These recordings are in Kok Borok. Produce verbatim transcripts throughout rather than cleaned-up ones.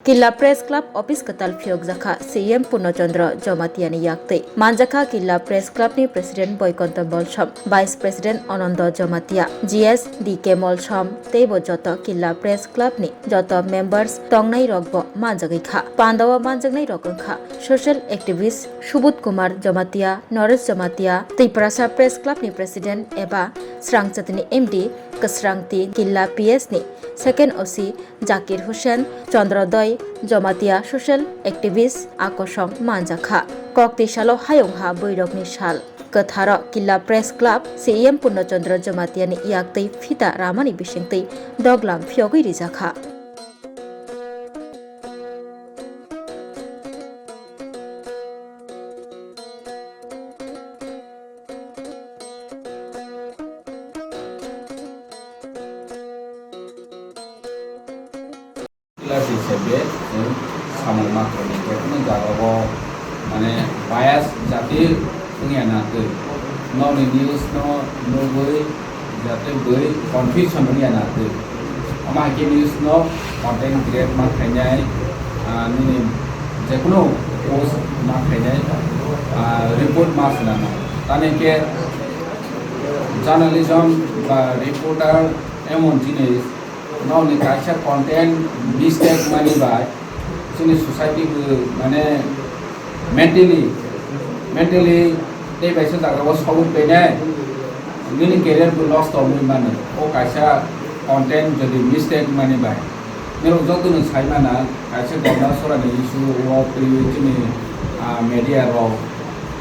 Killa Press Club office kwtal phiyokjakha C E M Purno Chandra Jamatia ni yaktwi. Manjakha Killa Press Club ni President Boikonto Molsom, Vice President Anando Jamatia, G S D K Molsom teibo joto Killa Press Club ni joto members tongnai rokbo manjagwi kha. Pandao manjaknai rok wngkha social activist Subodh Kumar Jamatia, Naresh Jamatia, Tiprasa Press Club ni President eba Srangchati ni M D, Kwsrangti Killa P S ni Second O C Zakir Hussain, Chandrodoi Jamatia social activist a kosong manjakha. Kok twi salo hayung ha bwrwirokni sal kwtharo Killa Press Club C E M Purno Chandra Jamatia ni yaktwi phita ramani bisingtwi doglam phiyogwi rijakha. Class hisabe chwng samung ma khainai, jekunu jagao mane bias jati wngya na twi. Nokni news no nugwi jate bwi confusion wngya na twi. Omo hai khe news no content create ma khainai, ah, nini jekunu post ma khainai, ah, report ma swnamnai. Tani khe journalism ba reporter emon jinis, nokni kaisa content mistake mani bai chini society bo mane mentally, mentally tei bai se jaga o sogwi painai, nini career bo loss tongwi mano. O kaisa content jodi mistake mani bai, norok joto no sai mana, kaisa Gonda Sora ni issue o twiwi chini, ah, media rok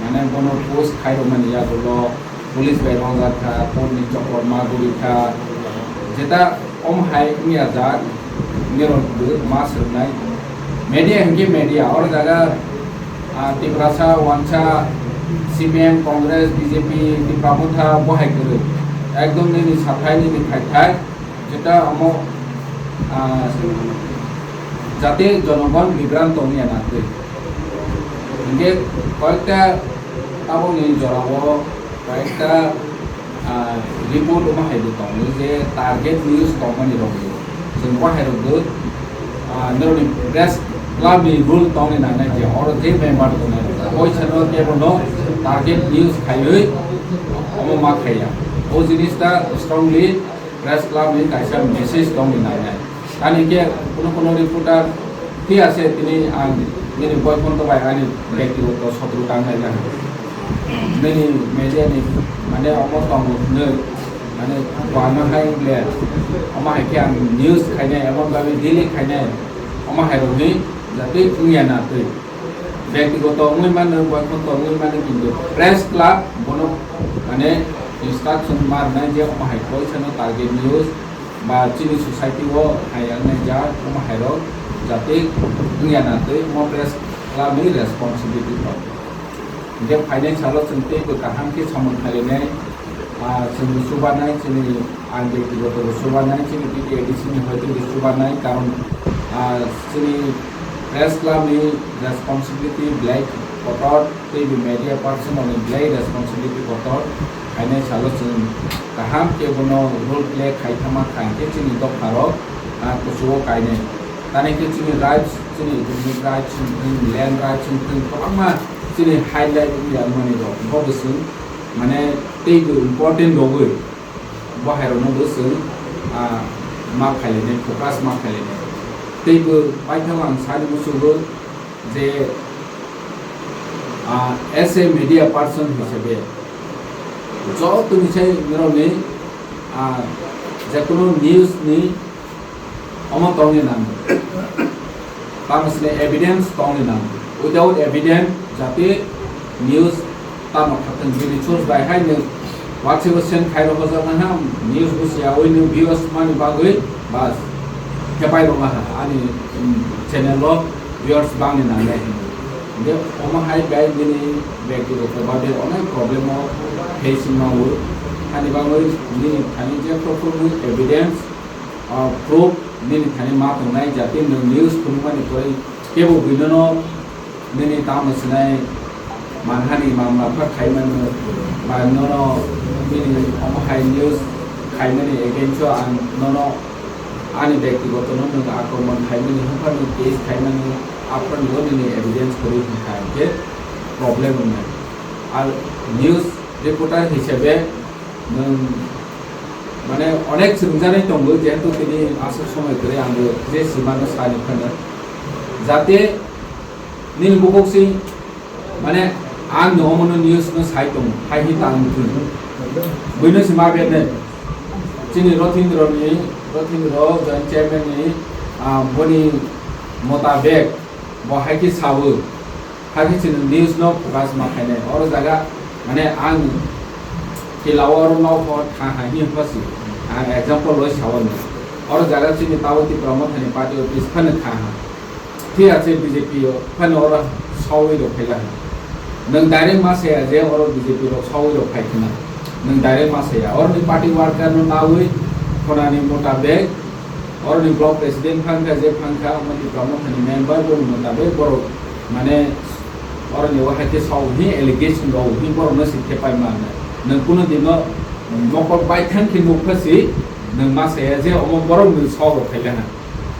mane bono post khai rw mani yagulo police bai rongjak kha, court ni chokor ma guri kha, jeta omo hai wngya jak, nirok bo ma swrwngnai. Media hinkhe media, oro jaga, ah, Tiprasa, Wansa, C P M, Congress, B J P, Tipra Motha, bo hai kwrwi. Ekdom nini sathai, nini khaithai, jeta omo, ah, jate jonogon bibranto wngya na twi. Hinkhe koyekta tabokni jorao koyekta, ah, report omo hai bo tongo je target news tongmani rok bo. Chwng bo hai rok bo, ah, norokni press club ni rule tongni nangnai je oro je member tongnai rok. Koisa no kebo no target news khaiwi omo ma khaiya. O jinis ta strongly press club ni kaisa message tongni nangnai. Ani khe kuno kuno reporter phiya se tini ang nini boyfriend bai ani byaktigoto sotro tang nai na. Nini media ni mane omo tongo hinwi mane buano hai wngya. Omo hai khe ang news khainai, emon babi daily khainai. Omo hai rokni jatwi wngya na twi. Byaktigoto wngwi mano, boyfriend wngwi mano, kintu press club bono mane instruction ma rwnai je omo hai koisa no target news ba chini society o hai wngnai jak omo hai rok jatwi wngya na twi omo press club ni responsibility rok. Hinkhe phainai salo chwng teibo kaham khe samung khainai, ah, chwng chubanai chini Ang byaktigoto bo chubanai, chini B T A D C ni hoite bo chubanai, karon, ah, chini press club ni responsibility belai kotor, tei bo media person rok ni belai responsibility kotor. Hainai salo chwng kaham khe bono role play khai thangma khai khe chini dopha rok, ah, kuchugo kainai. Tani khe chini rights, chini economic rights wngthung, land rights wngthung, kwbangma chini highlight wngya mani rok. Bo bo chwng mane tei bo important rogwi. Bo hai rokno bo chwng, ah, ma khailini, focus ma khailini. Tei bo paithak ang sani muchungo je, ah, as a media person hisabe jotoni sai norokni, ah, jekono news ni omo tongni nango. Tamo sini evidence tongni nango. Without evidence, jate news tamo khatung bini source bai hai nwng WhatsApp o send khai rw hojak nang ha, news bo siya oi nwng views mani bagwi bas khepai rw ha ani, mm, channel o viewers bangni nangnai hinwi. Hingke omo hai bai nini byaktigoto babe onek problem o facing mawo. Hani bagwi nini thani je proper evidence, ah, proof nini thani ma tongnai, jate nwng news phunukmani pore kebo buinono nini tamo sinai manhani mamla pha khaimano, ba nono nini omo hai news khaimani against o ang nono Ani byaktigoto no nwng akromon khaimani, hwnkhai nwng case khaimani, aphano nini evidence kwrwi hwnkha hwnkhe problem wngnai. Ar news reporter hisabe nwng mane onek swrwngjaknai tongo, jehetu tini aswk somoi kwrwi ang je simano sani phano. Jate nini bukhuk si Mane, ang no omono news no sai tongo, hai hi tang thung. Buino se ma bene. Chini Rothindro ni, Rothindro joint chairman ni, ah, boni motabek, bo hai khe sawo. Hai khe chini news no focus ma khainai. Oro jaga, mane, ang kila oro no ho tha ha hi pasi. Ang example loi sawo ni. Oro jaga chini Tawati Promo thani party office phano tha ha. Thik ase, B J P o phano oro sawi rok phaila. Nwng direct ma saya je oro B J P rok sawi rok phai khna. Nwng direct ma saya. Oroni party worker no nawi khonani motabek, oroni block president phangkha, je phangkha, omo Tipra Mothani member, boni motabek borok mane oroni o hai khe sawi hi allegation rok hi borok no se thepai ma. Nwng kuno dino mokol baithang khe nukha si, nwng ma saya je omo borok nwng sawi rok phaila.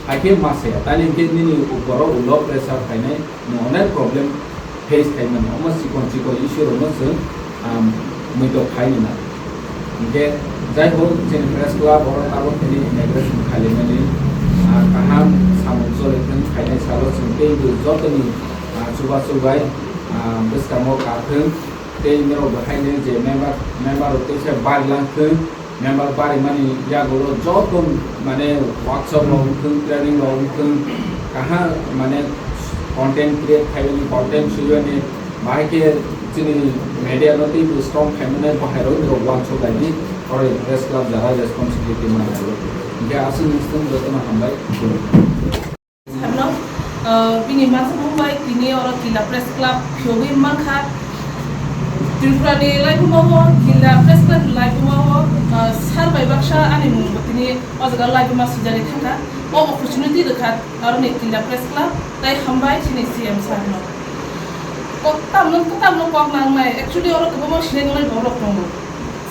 Hai khe ma saya, tani hwnkhe nini uporo ulo pressure phainai, nwng onek problem face khaimani. Omo chikon chikon issue rokno chwng, um, muitok khai nina. Hwnkhe, jai ho, chini press club oro tabok thani inauguration khailaimani, ah, kaham samung choli thwng, khainai salo chwng tei bo jotoni, ah, chubachu bai, ah, bwskango ka thwng, tei norok bo haino je member, member rok teisa bari lang thwng. Member barimani yagulo joto mane workshop rok wngthung, training rok wngthung, kaha mane content create khaimani, content suyani, bahai khe chini media no teibo strong khaimani, bahai rok ni rok uansuk laidi, oro press club jaga responsibility manai. Hingke aswk ni swng jotono hambai. Sabno, ah, bini masa mung bai tini oro Killa Press Club phiyogwi mankha. Tripura ni laibuma o, Killa Press Club ni laibuma o, ah, sir bai baksa ani mung bo tini o jaga laibuma swijagwi thangkha. O opportunity rwkha aroni Killa Press Club, tai hambai chini C M sir no. Kok tamno, tamno kok nangnai, actually oro kwbangma sinai tongnai borok tongo.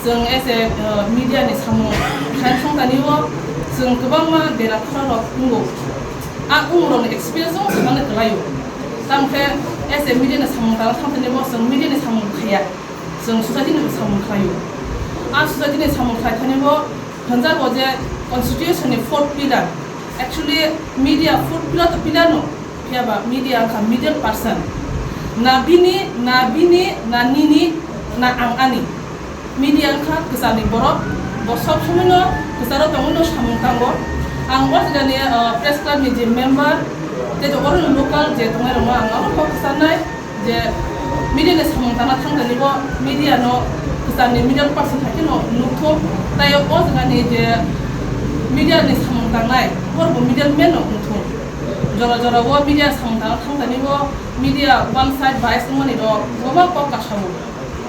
Chwng as a, uh, media ni samung khai thangtani o chwng kwbangma bera khorok wngo. A wng rokni experience o kwbangni kwlaio. Tamo khe as a media ni samung tangna thangtani bo chwng media ni samung khaiya. Chwng society ni samung khlaio. A society ni samung khlai thani bo hwnjago je constitution ni fourth pillar. Actually media fourth pillar to pillar no. Phiya ba media wngkha middle person. Na bini, na bini, na nini, na ang ani. Media wngkha kwcharni borok. Bo sob somoi no kwcharo tongwi no samung tango. Ang o jagani, uh, press club ni je member, tei oro ni local je tongnai rokno ang abo kok kwcharnai je media ni samung tangna thangtani bo media no kwcharni middle person hai kheno nukthung. Tai o jagani je media ni samung tangnai, borok bo middle man no wngthung. Jora jora o media samung tangna thangtani bo media one side bias wngmani rok kwbangma kok kasawo.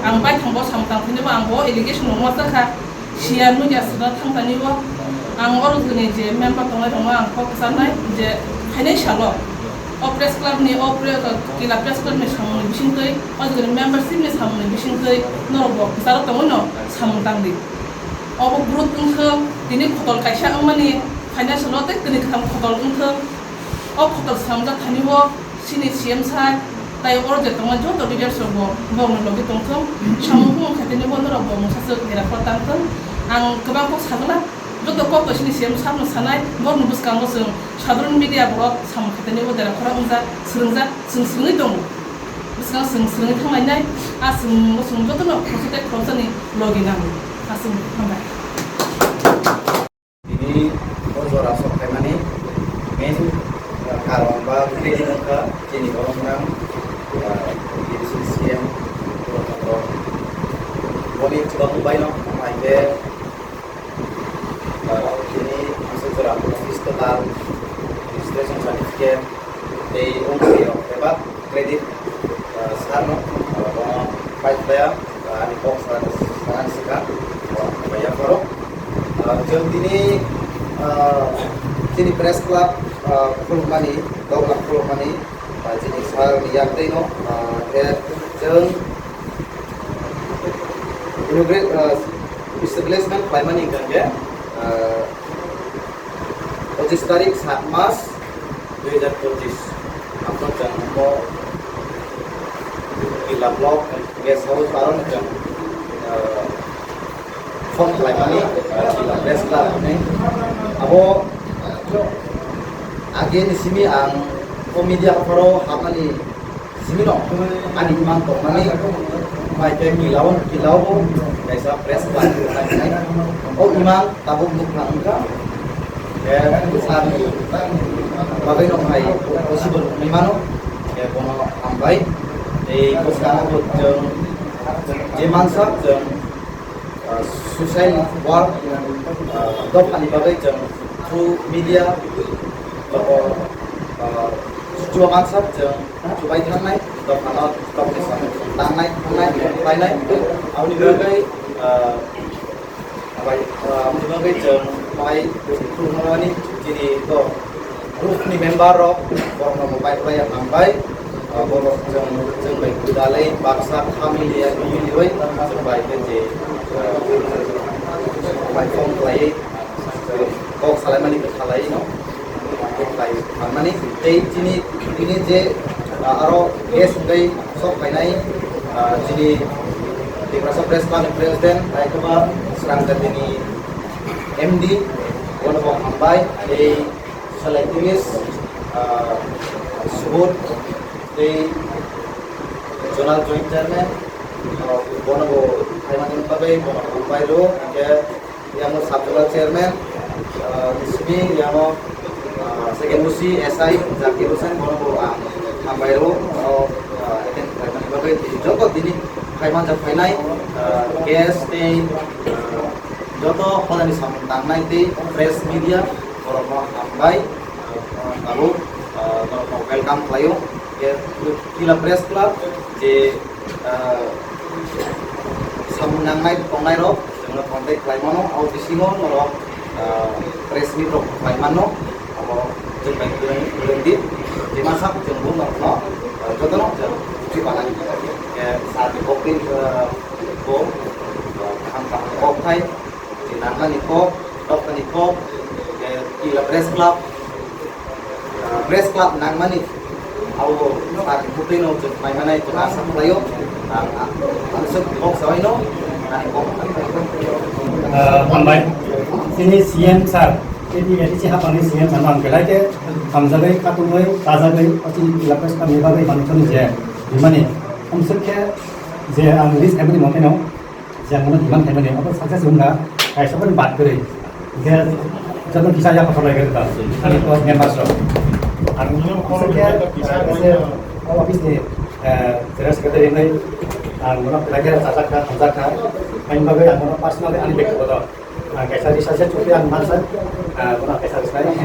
Ang baithang bo samung tangtani bo ang bo allegation rok ma chakha. Siya nugya sida thangtani bo ang oro joni je member tongnai rokno ang kok kwcharnai je phainai salo o press club ni, o pre-, Killa Press Club ni samung ni bisingtwi, o joni membership ni samung ni bisingtwi norok bo kwcharo tongwi no samung tangdi. Obo group wngthwng, tini khotol kaisa wngmani financial o tei kwrwi kwtham khotol wngthwng. O khotol swnamjak thani bo chini C M sir, tai oro je tongnai joto leaders rok bo borokni logi tongthung. Samung bumung khaitini bo norok bo mungsa swk era kok tangthung. Ang kwbang kok sagwla, joto kok to chini C M sir no sanai, borokni bwskango chwng sadharon media borok samung khaitini bo dera khorang wngjak, swrwngjak, chwng swrwngwi tongo. Bwskango chwng swrwngwi thanglainai, a chwng bo chwng jotono khoroksa tei khoroksani logi nango. Aswk hambai. Tini o jora sok phaimani main, uh, karon ba reason wngkha chini borok nang, uh, A D C C M borok rok. Boni chubachu bai no hai khe, uh, tini aswk jora office kwtal, registration certificate, tei wngkha rok bebak credit, ah, sir no, ah, bono pai khlaiya, ah, ani kok sa, sa, sika, ah, maya pharo. Ah, chwng tini, ah, chini press club, ah, khulumani, doglam khulumani, ah, chini sir ni yak tei no, ah, khe chwng inaugurate, ah, establishment khlaimani hwnkha khe, ah, Pochis tarik sat mas dui hajar pochis. Abo chwng bo Kila block guest house aro chwng, ah, phone khlaimani, ah, Kila Press Club ni. Abo age ni simi ang o media pharo hapmani simi no ani imang tongmani, mai khe Kila o, Kila o bo kaisa press club khlainai. O imang tabuk nukha wngkha. Khe bwsani bagwi no hai possible wngwi mano. Khe bono hambai. Tei bwskango bo chwng je mansak chwng, ah, social work, ah, dophani bagwi chwng through media, ah, ah, chubamansak chwng chubai thangnai, dophano tokni samung tangnai, thangnai, khlainai, aboni bagwi, ah, Abai, ah, aboni bagwi chwng mai khulumani chini to group ni member rok borokno bo bai bai hambai. Ah, borok chwng, chwng bai gwdalwi baksa family ya, family bai chwng bai khe je, ah, bai phone khlaiwi, ah, kok salaimani khe khlaiwi no. Kok khlai manmani tei chini, chini je, ah, aro guest wngwi sok phainai, ah, chini Tiprasa Press Club ni President, Raikhoba Srang Jatini M D, bono bo hambai, tei social activist, ah, Subodh, tei Zonal Joint Chairman, ah, bono bo phaimani bagwi bono hambai rw, hwnkhe Yang Sub Zonal Chairman, ah, ni simi yang, ah, Second O C S I Zakir Hussain, bono bo ang hambai rw, aro, ah, attend khlaimani bagwi tei joto tini phaimanjak phainai, ah, guest tei, ah, joto hodani samung tangnai tei press media borokno hambai, ah, tabuk, ah, norokno welcome khlaio. Khe Kila Press Club je ah, samung nangnai tongnai rok chwngno contact khlai mano, abo bisingo norok, ah, press meet rok khlai mano, abo chwng bai kwrwng, kwrwng di, je masa chwng bo norokno, ah, jotono chwng twi panani. Khe sir ni kok twi, ah, bo, ah, kaham kaham kok thai, je nangnani kok, dophani kok, khe Kila Press Club, ah, Press Club nangmani abo sir ni bwtwi no chwng mai manai chwng asa khlaio. Ang, ang, ang swk kok sawi no, ani kok. Ah, hambai. Chini C M sir, A D C hapangni C M sir ang belai khe hamjagwi, katungwi, chajagwi, o chini Kila Press Club ni bagwi manwi je rimani. Ang swk khe je ang list khaimani mokhe no, je ang bono demand khaimani, abo success wngkha, kaisa phano bad kwrwi. Hwnkhe joto kisa yak kotor lai kwrwi tong, ani kok members rok. Ang hwnkhe, ah, kaisa, o office ni, eh, general secretary hinwi ang bono belai khe chajakha, hamjakha. Ani bagwi ang bono personally ani bektigoto, ah, kaisa research chukli ang mansa, ah, bono kaisa research.